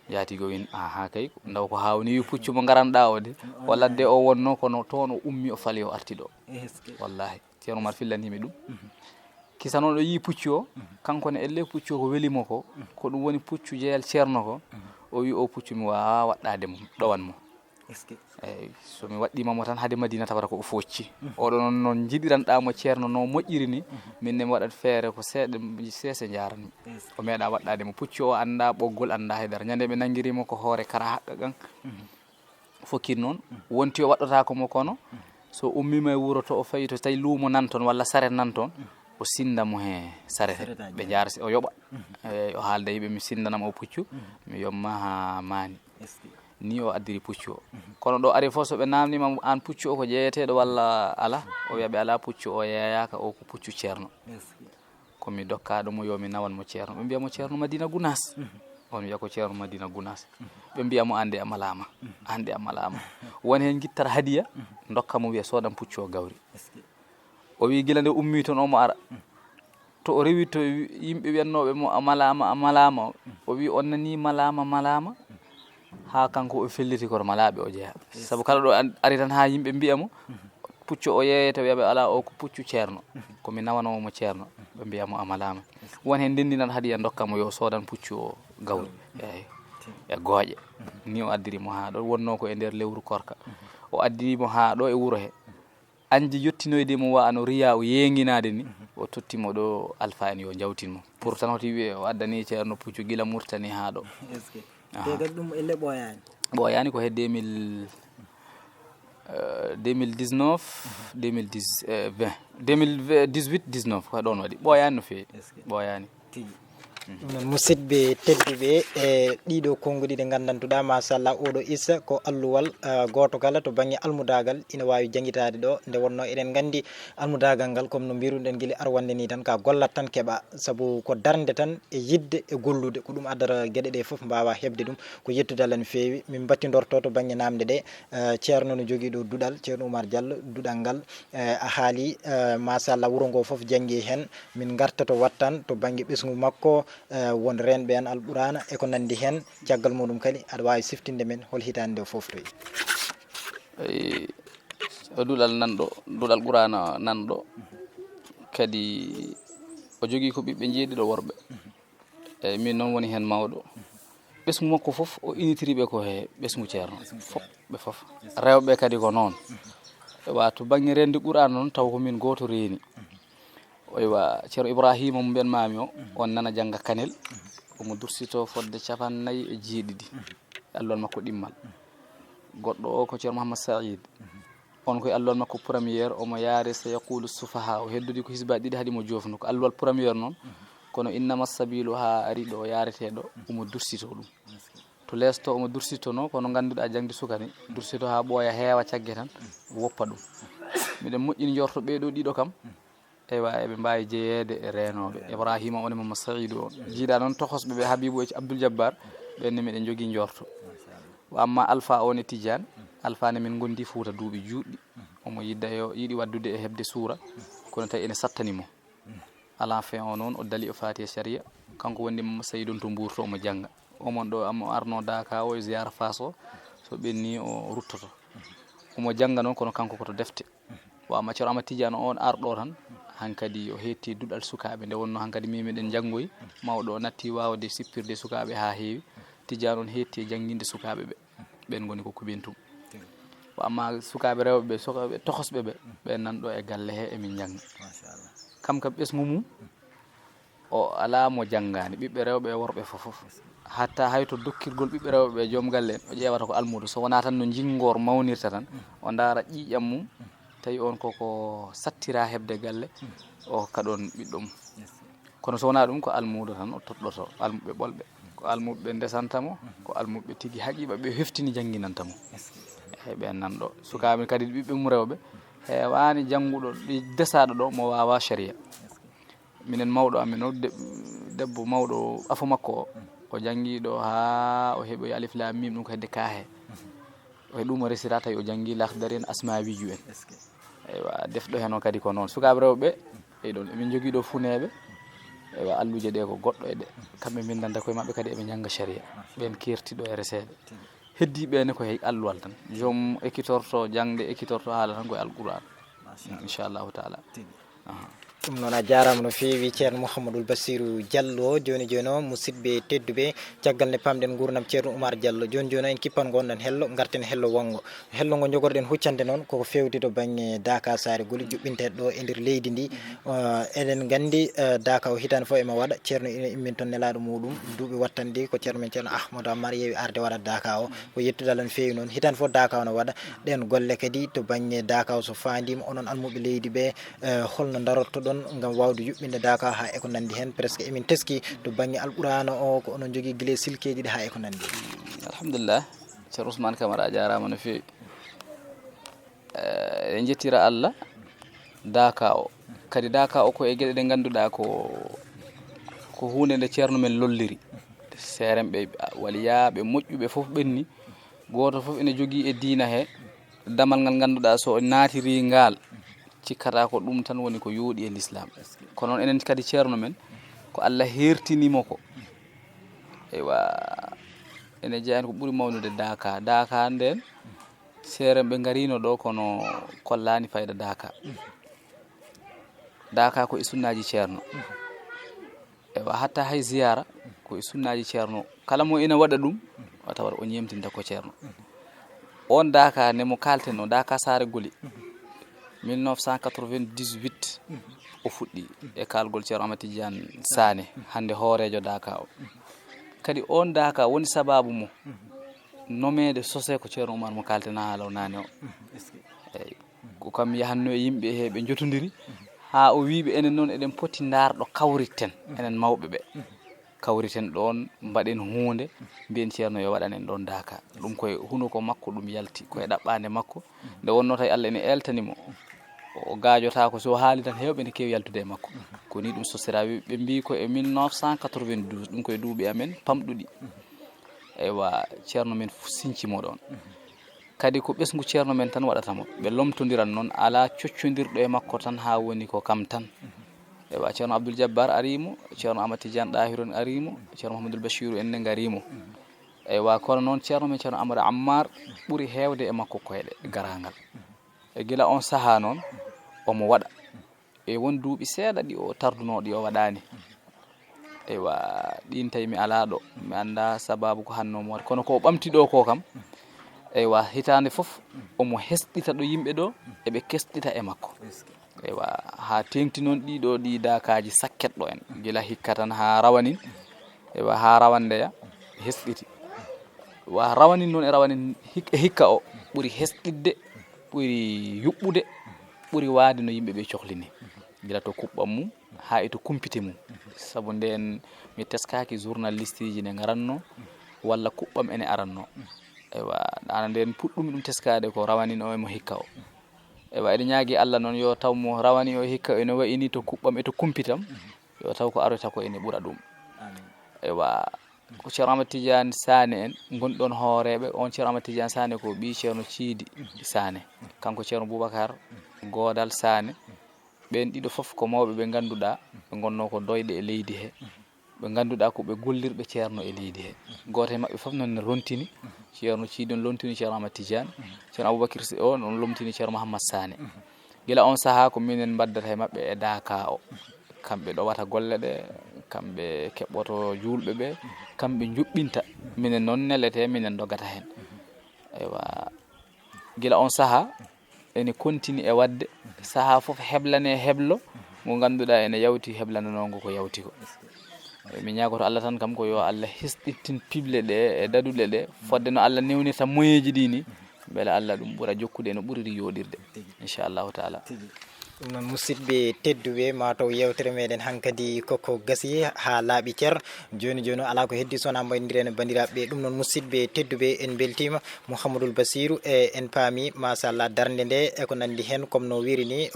Yaati go win, "Aha kay, ndaw ko hawni wi puccu mo ngaranɗaa o de, o ladde o wonno, kono toon o ummi, o fali o arti ɗo." Wallahi, ceerno Umar fillani mi ɗum. Kisa noon o yii puccu o, kanko ne elle puccu o ko weli mo ko, ko ɗum woni puccu jeyal ceerno ko. O wi, "O puccu mi waawaa waɗɗaade mo, ɗowan mo." Eyi, so mi waɗɗiima mo tan, hade Madina tawata ko o foocci. Oɗo noon, noon njiɗiranɗaa mo ceerno no moƴƴiri ni, min ne mi waɗat feere ko seeɗa, seese njaranmi. O meeɗa waɗɗaade mo. Puccu o anndaa ɓoggol, anndaa haydara. Ñande ɓe nanngiri mo ko hoore kara haɗɗa kan. Fokkit noon, wonti o waɗɗotaako mo kono, so ummiima e wuro to o fayi to tawi luumo nan toon walla saret nan toon, o sinnda mo he saret he. Ɓe njaara si o yoɓa. Eyi, o haalda yimɓe, "Mi sinndanam o puccu, mi yomma haa maani." Ni o addiri puccu o. Kono ɗo ari fof, so ɓe naamniima mo, "Aan puccu o ko jeeyeteeɗo walla alaa?" O wiya ɓe, "Alaa, puccu o yeeyaaka, o ko puccu ceerno. Ko mi dokkaaɗo mo, yo mi nawan mo ceerno." Ɓe mbiya mo, "Ceerno Madina Gunaas." On wiya, "Ko ceerno Madina Gunaas." Ɓe mbiya mo, "Aan de a malaama, aan de a malaama." Won heen ngittat hadiya, ndokka mo, wiya, "Soodan puccu o gawri." O wi gila nde ummi toon omo ara. To o rewi to yimɓe wiyannooɓe mo, "A malaama, a malaama." O wi, "On nanii malaama, malaama?" Haa kanko o felliti koto malaaɓe o jeyaa. Sabu kala ɗo an-, ari tan haa yimɓe mbiya mo, puccu o yeeyete, wiya ɓe, "Alaa, o ko puccu ceerno. Ko mi nawanoowo mo ceerno." Ɓe mbiya mo, "A malaama." Won heen ndenndinat hadiya ndokka mo yo soodan puccu o gawri. Eey. E gooƴe. Ni o addiri mo haa ɗo, wonnoo ko e nder lewru korka. O addiri mo haa ɗo e wuro he. Anji yottinoyde mo wano riya o yeenginaade ni, o totti mo ɗo alfa en yo njawtin mo. Pour tan hoti wiye o addani ceerno puccu gila Murtani haa ɗo. Est-ce que? Aha. Te kadi ɗum elle ɓooyaani? Ɓooyaani ko he deux mille, euh, deux mille dix-neuf, deux mille dix, euh, vingt, deux mille dix-huit, dix-neuf, ko ɗoon waɗi. Ɓooyaani no feewi. Est-ce que? Ɓooyaani. Tigi. Ɗum noon, musidɓe tedduɓe, e ɗiɗo konnguɗi ɗi nganndantuɗaa, machallah, oɗo isa ko alluwal, eh, gooto kala to bannge almudaagal ina waawi janngitaade ɗo. Nde wonnoo eɗen nganndi almudaagal ngal, comme no mbiruɗen gila arwannde ni tan, ka gollat tan keɓa, sabu ko darnde tan e yiɗde e gollude, ko ɗum addata geɗe ɗe fof mbaawa heɓde ɗum. Ko yettude Allah no feewi. Min mbattindorto to bannge naamnde ɗe, eh, ceerno no jogii ɗo duɗal, ceerno Oumar Diallo, duɗal ngal, eh, a haali, eh, machallah, wuro ngo fof janngi heen. Min ngarta to Wattan, to bannge ɓesngu makko, eh, won reenɓe en Alqur'aana e ko nanndi heen. Caggal muɗum kadi, aɗa waawi siftinde men hol hitaande nde o fooftoyi? Eyi, o duɗal nanɗo, duɗal Qur'aana nanɗo, kadi o jogii ko ɓiɓɓe njeeɗiɗo worɓe. Eyi, min noon woni heen mawɗo. Ɓesngu makko fof, o initiri ɓe ko he ɓesngu Ceerno. Fof, ɓe fof. Rewɓe kadi ko noon. Ewa, to bannge reendi Qur'aana noon, taw ko min gooto reeni. Ewa, Ceerno Ibrahima mo mbiyan maami o, on nana jannga Kanel. Omo dursitoo fodde capanɗe nayi e jeeɗiɗi. Alluwal makko ɗimmal. Goɗɗo o ko Ceerno Mouhammad Saïd. On koye alluwal makko première, omo yaare Sayaqulu Sufaha. O heddodi ko hisba ɗiɗi haɗi mo joofnu. Ko alluwal première noon, kono Innama Sabilu haa ari ɗo o yaarete ɗo, omo dursito ɗum. To leesto omo dursitono, kono ngannduɗaa jaŋde suka ni, dursito haa ɓooya heewa cagge tan, woppa ɗum. Miɗen moƴƴini njorto ɓee ɗo ɗiɗo kam, eywa, eɓe mbaawi jeyeede e reenooɓe. Ibrahima on e Mama Saïdu on. Jiiɗa noon tohosɓe ɓe Habibu e Abdul Jabbar, ɓen ne miɗen njogii njorto. Wa amma Alfa on e Tijaan, Alfa ne min ngondi Fuuta duuɓi juutɗi. Omo yidda yo, yiɗi waddude e heɓde suura, kono tawi ene sattani mo. Ala fin o noon, o dali o faati e sariya. Kanko wondi Mama Saïdu on to Mbuur to omo jannga. Omon ɗo omo arno Daaka o e ziyara Faas o, so ɓenni o ruttoto. Omo jannga noon, kono kanko ko to defte. Wa amma Ceerno Amad Tijaan on arɗo tan, hankadi o heetti duɗal sukaaɓe. Nde wonno hankadi min miɗen njanngoyi, mawɗo o natti waawde sippirde sukaaɓe haa heewi. Tijaan on heetti e jannginde sukaaɓe ɓe. Ɓen ngoni ko kuɓentum. Wa amma sukaaɓe rewɓe ɓe, sukaaɓe tohosɓe ɓe, ɓen nan ɗo e galle he emin njannga. Machallah. Kam kam ɓesngu mum, o alaa mo janngaani, ɓiɓɓe rewɓe e worɓe fof fof. Hatta hay to dokkirgol ɓiɓɓe rewɓe ɓe, joom galle en, o ƴeewata ko almuudo. So wonaa tan no jinngoor mawnirta tan, o ndaara ƴiiƴam mum, tawi on koko sattira heɓde galle, o hokka ɗon ɓiɗɗo mum. Kono so wonaa ɗum, ko almuudo tan o toɗɗoto, almuɓɓe ɓolɓe. Ko almuɓɓe ndesanta mo, ko almuɓɓe tigi haqiiqa ɓe heftini jannginanta mo. Eyi, ɓen nan ɗo. Sukaaɓe kadi ɓiɓɓe mum rewɓe, heewaani jannguɗo ɗi desaaɗo ɗo mo waawaa sariya. Minen mawɗo amen o, de-, debbo mawɗo afo makko o, o janngi ɗo haa o heɓoyi Alif Laam Miim, ɗum ko hedde kaahe. O he ɗum o resira tawi o janngi Lahdari en, Asmaawiiju en. Eywa, defɗo heen o kadi ko noon. Sukaaɓe rewɓe ɓe, eyi ɗon, emin njogii ɗo funeeɓe. Eywa, alluuje ɗe ko goɗɗo e ɗe. Kamɓe mbinndanta koye maɓɓe kadi eɓe njannga sariya. Ɓeen keerti ɗo e reseede. Heddii ɓe ne ko he alluwal tan. Joom ekkitorto jaŋde, ekkitorto haala tan ko e Alquraan. Machallah. Inchallahu taala. Tigi. Aha. Ɗum noon a jaaraama no feewi, Ceerno Mouhamadou Bassirou Diallo. Jooni jooni o, musidɓe tedduɓe, caggal nde pamɗen nguurndam Ceerno Oumar Diallo, jooni jooni o en kippan ngonɗen hello, ngarten hello wonngo. Hello ngo njogorɗen huccande noon koko feewti to bannge Daaka Saare Guli, juɓɓinteeɗo ɗo e nder leydi ndi. Eh, eɗen nganndi, eh, Daaka o hitaande fof ema waɗa, Ceerno ina immini toon nelaaɗo muɗum, duuɓi wattanɗi ko Ceerno men Ceerno Ahmadou Amar yeewi arde waɗa Daaka o. Ko yettude Allah no feewi noon. Hitaande fof Daaka o no waɗa. Ɗeen golle kadi to bannge Daaka o so faandiima, onon almuɓe leydi ɓe, eh, holno ndarottoɗon ngam waawde yuɓɓinde Daaka haa e ko nanndi heen? Presque emin teski to bannge Alqur'aana o, ko onon njogii gila e silkeeji ɗi haa e ko nanndi heen. Alhamdulillah, Ceerno Ousmane Camara, a jaaraama no feewi. Eh, en njettira Allah, Daaka o. Kadi Daaka o ko e geɗe ɗe ngannduɗaa ko, ko huunde nde Ceerno men lolliri. Seerenɓe, waliyaaɓe, moƴƴuɓe fof ɓenni. Gooto fof ene jogii e diina he damal ngal ngannduɗaa so o naatiri ngal, cikkata ko ɗum tan woni ko yooɗi e Lislaam. Kono noon enen kadi Ceerno men, ko Allah heertini mo ko. Eywa, ene jeyaa heen ko ɓuri mawnude Daaka. Daaka nden, seerenɓe ngariino ɗo, kono kollaani fayda Daaka. Daaka ko e sunnaaji Ceerno. Eywa, hatta hay ziyaara ko e sunnaaji Ceerno. Kala mo ina waɗa ɗum, o tawat o ñeemtinta ko Ceerno. On Daaka ne mo kaalten o, Daaka Saare Goli, mille neuf cent quatre-vingt-dix-huit o fuɗɗi e kaalgol Ceerno Amad Tijaan Saane, hannde hooreejo Daaka o. Kadi on Daaka woni sabaabu mo nomeede sosee ko Ceerno Oumar mo kaalten haala o naane o. Eyi. Ko kam yahatno e yimɓe he ɓe njotondiri, haa o wii ɓe, "Enen noon eɗen poti ndaarɗo kawriten, enen mawɓe ɓe. Kawriten ɗoon, mbaɗen huunde, mbiyen Ceerno yo waɗan en ɗoon Daaka." Ɗum koye hunuko makko ɗum yalti, koye ɗaɓɓaande makko. Nde wonnoo tawi Allah ene eeltani mo, o gaajotaako, so o haali tan heewɓe ene keewi yaltude e makko. Ko nii ɗum sosira, ɓe mbii ko e mille neuf cent quatre-vingt-douze, ɗum koye duuɓi amen pamɗuɗi. Eywa, Ceerno men sinci mo ɗoon. Kadi ko ɓesngu Ceerno men tan waɗata mo. Ɓe lomtondiran noon, alaa coccondirɗo e makko tan haa woni ko kam tan. Eywa, Ceerno Abdoul Jabbar arii mo, Ceerno Amad Tidiane Ɗahiru en arii mo, Ceerno Mouhamadoul Bachirou en ne ngarii mo. Eywa, kono noon Ceerno men Ceerno Amadou Ammar ɓuri heewde e makko koyɗe garaangal. E gila on sahaa noon, omo waɗa. E won duuɓi seeɗa ɗi o tardunoo, ɗi o waɗaani. Eywa, ɗin tawi mi alaa ɗo, mi anndaa sabaabu ko hanno mo waɗi. Kono ko o ɓamti ɗo ko kam, eywa, hitaande fof omo hesɗita ɗo yimɓe ɗo, eɓe kesɗita e makko. Eywa, haa teeŋti noon ɗiɗo ɗi daakaaji sakket ɗo en, gila hikka tan haa rawanin, eywa, haa rawandeya hesɗiti. Wa rawanin noon e rawanin hik-, e hikka o ɓuri hesɗitde, ɓuri yuɓɓude, ɓuri waade no yimɓe ɓe cohli ni. Gila to kuɓɓam mum, haa e to kumpite mum. Sabu ndeen mi teskaaki journaliste ji ne ngaranno, walla kuɓɓam ene aranno. Eywa, ɗaana ndeen puɗɗumi ɗum teskaade ko rawanin o e mo hikka o. Eywa, eɗen ñaagi Allah noon yo taw mo rawani o e hikka o ene wayi ni to kuɓɓam e to kumpitam, yo taw ko aroyta ko ene ɓura ɗum. Eywa, ko Ceerno Amadou Tidiane Sané en ngonɗon hooreeɓe. On Ceerno Amadou Tidiane Sané ko ɓii Ceerno Ciidi Sané. Kanko Ceerno Boubacar Goodal Sané. Ɓeen ɗiɗo fof ko mawɓe ɓe ngannduɗaa ɓe ngonnoo ko doyɗe e leydi he, ɓe ngannduɗaa ko ɓe gollirɓe Ceerno e leydi he. Gooto e maɓɓe fof noon ne lontini Ceerno Ciidi, on lontini Ceerno Amadou Tidiane, Ceerno Aboubacry Sy o noon lontini Ceerno Mouhammad Sané. Gila on sahaa ko minen mbaddata e maɓɓe e daaka o. Kamɓe ɗowata golle ɗe, kamɓe keɓɓoto juulɓe ɓe, kamɓe njuɓɓinta. Minen noon nelete, minen ndogata heen. Eywa, gila on sahaa ene kontini e waɗde, sahaa fof heblane heblo mo ngannduɗaa ene yawti heblananoongo ko yawti ko. Mi ñaagoto Allah tan kam ko yo Allah hesɗitin piɓle ɗe e daɗuɗe ɗe, fodde no Allah newnirta moyeeji ɗi ni, mbele Allah ɗum ɓura jokkude no ɓuriri yooɗirde. Inchallahu taala. Ɗum noon, musidɓe tedduɓe, mataw yewtere meɗen hankadi koko gasi haa laaɓi cer. Jooni jooni alaa ko heddi so wonaa mbayniren e banndiraaɓe ɓe. Ɗum noon, musidɓe tedduɓe, en mbeltiima. Mouhamadoul Bassirou, e en paami machallah darnde nde e ko nanndi heen, comme no wiri ni,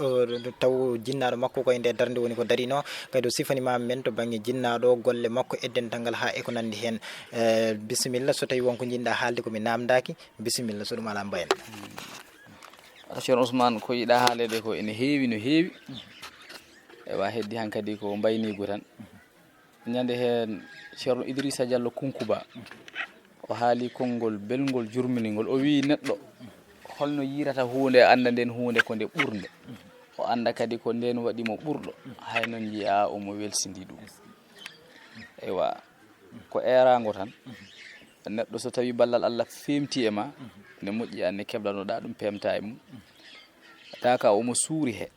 taw jinnaaɗo makko koye nde darnde woni ko darino. Kadi o sifani ma men to bannge jinnaaɗo, golle makko e dental ngal haa e ko nanndi heen. E bisimilla, so tawi won ko njiɗɗa haalde ko mi naamndaaki, bisimilla so ɗum alaa mbayen. Ceerno Ousmane, ko yiɗa haaleede ko ene heewi no heewi. Ewa, heddi hankadi ko mbayniigu tan. Ñande heen Ceerno Idrissa Diallo Kunkuba o haali konngol belngol, jurminingol. O wii neɗɗo holno yiirata huunde, annda ndeen huunde ko nde ɓurnde. O annda kadi ko ndeen waɗi mo ɓurɗo. Hay noon njiyaa omo welsindi ɗum. Ewa, ko eeraango tan. Neɗɗo so tawii ballal Allah feemti e ma, ne moƴƴi aan ne keblanoɗaa ɗum peemta e mum. Taa ka omo suuri he.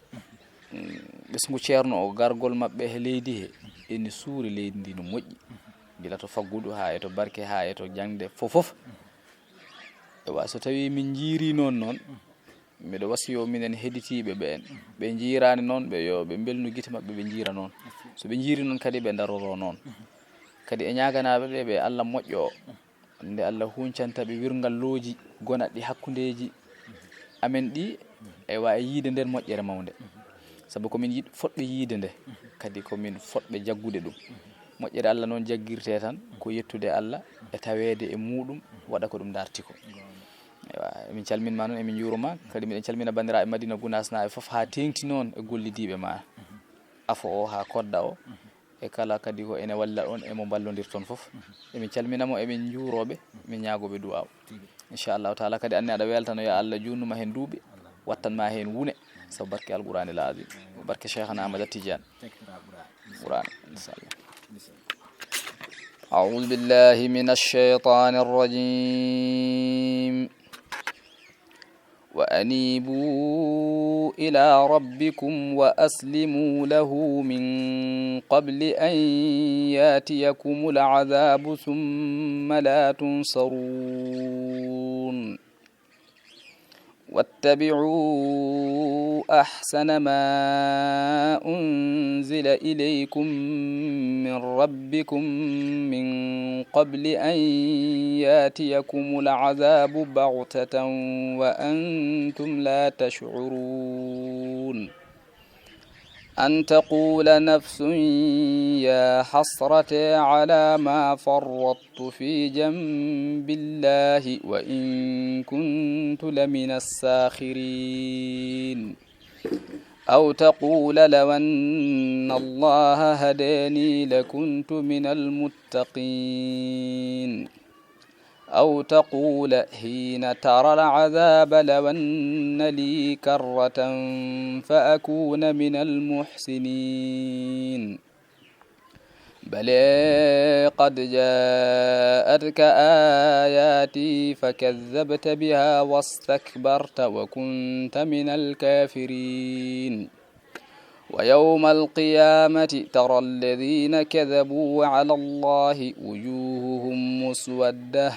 Mm, ɓesngu ceerno o, gargol maɓɓe he leydi he, ene suuri leydi ndi no moƴƴi. Gila to faggudu haa e to barke haa e to jaŋde fof fof. Ewa, so tawii min njiiri noon noon, miɗo wasiyo minen heɗitiiɓe ɓe en. Ɓe njiiraani noon, ɓe yo ɓe mbelnu gite maɓɓe, ɓe njiira noon. So ɓe njiiri noon kadi, ɓe daroroo noon. Kadi e ñaaganaaɓe ɓe, ɓe Allah moƴƴo o. Nde Allah huuncanta ɓe wirngallooji gonatɗi hakkundeeji amen ɗi, ewa, e yiide nder moƴƴere mawnde. Sabu ko min yiɗ-, fotɓe yiide nde, kadi ko min fotɓe jaggude ɗum. Moƴƴere Allah noon jaggirte tan ko yettude Allah e taweede e muuɗum, waɗa ko ɗum darti ko. Ewa, emin calmin ma noon, emin njuuruma. Kadi miɗen calmina banndiraaɓe Madina Gunaas naaɓe fof, haa teeŋti noon e gollidiiɓe ma. Afo o haa kodda o, e kala kadi ko ene walla on, emo mballondir toon fof. Emin calmina mo, emin njuuroo ɓe, min ñaagoo ɓe duwaaw. Inchallahu taala kadi anne aɗa weltano, yo Allah juutnu ma heen duuɓi, wattan ma heen wune, sabu barke Alqur'aanil Aziim, barke Cheikhana Ahmada Tidiane. Qur'aan, inchallah. أعوذ بالله من الشيطان الرجيم. وأنيبوا إلى ربكم وأسلموا له من قبل أن ياتيكم العذاب ثم لا تنصرون. واتبعوا أحسن ما أنزل إليكم من ربكم من قبل أن ياتيكم العذاب بغتة وأنتم لا تشعرون. أن تقول نفس يا حسرتي على ما فرطت في جنب الله وإن كنت لمن الساخرين. أو تقول لو أن الله هداني لكنت من المتقين. أو تقول حين ترى العذاب لو أن لي كرة فأكون من المحسنين. بلى قد جاءتك آياتي فكذبت بها واستكبرت وكنت من الكافرين. ويوم القيامة ترى الذين كذبوا على الله وجوههم مسودة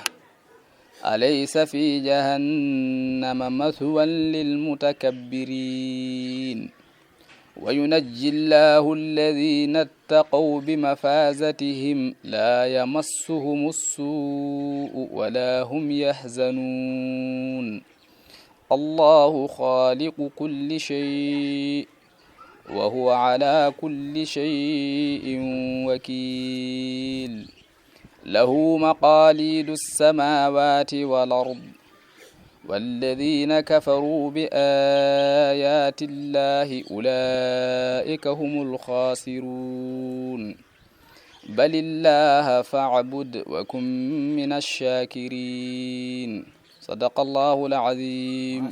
أليس في جهنم مثوى للمتكبرين. وينجي الله الذين اتقوا بمفازتهم لا يمسهم السوء ولا هم يحزنون. الله خالق كل شيء وهو على كل شيء وكيل. له مقاليد السماوات والأرض والذين كفروا بآيات الله أولئك هم الخاسرون. بل الله فاعبد وكن من الشاكرين. صدق الله العظيم.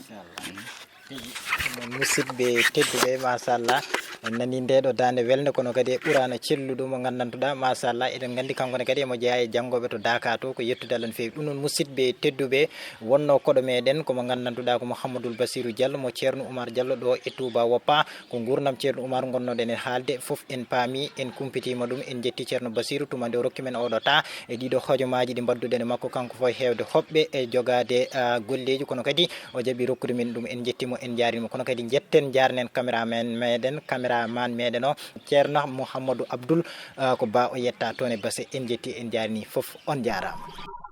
Musidɓe tedduɓe, machallah, en nani nde ɗo dande welde, kono kadi e qur'ana celluɗo mo gandantuɗa, machallah, eɗen gandi kanko ne kadi emo jeeya e janngoɓe to Daka to. Ko yettude Allah no feewi. Ɗum noon, musidɓe tedduɓe, wonno koɗo meɗen ko mo gandantuɗa ko Mouhamadoul Bassirou Diallo mo Ceerno Oumar Diallo ɗo e Touba Woppa. Ko gurdam Ceerno Oumar gonnoɗen e haalde, fof en paami, en kumpitima ɗum. En jetti Ceerno Bassirou tuma nde o rokki men oɗo ta e ɗiɗo hojomaji ɗi mbadduɗen e makko, kanko fof e hewde hoɓɓe e jogade, ah, golleji, kono kadi o jaɓi rokkude min ɗum. En jettimo, en jarimo, kono kadi jetten jarnen caméraman meɗen, caméraman meɗen o, Ceerno Mouhamadou Abdoul, ah, ko ba o yetta toon e Basse. En jetti, en jarini fof, on jarama.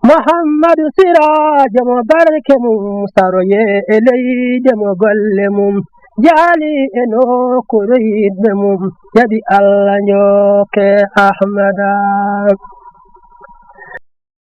Muhammadu Siraajo mo barke mum saroye e leyde mo golle mum jaali e nokkuure yiɗɓe mum jaɓi Allah njooke Ahmada.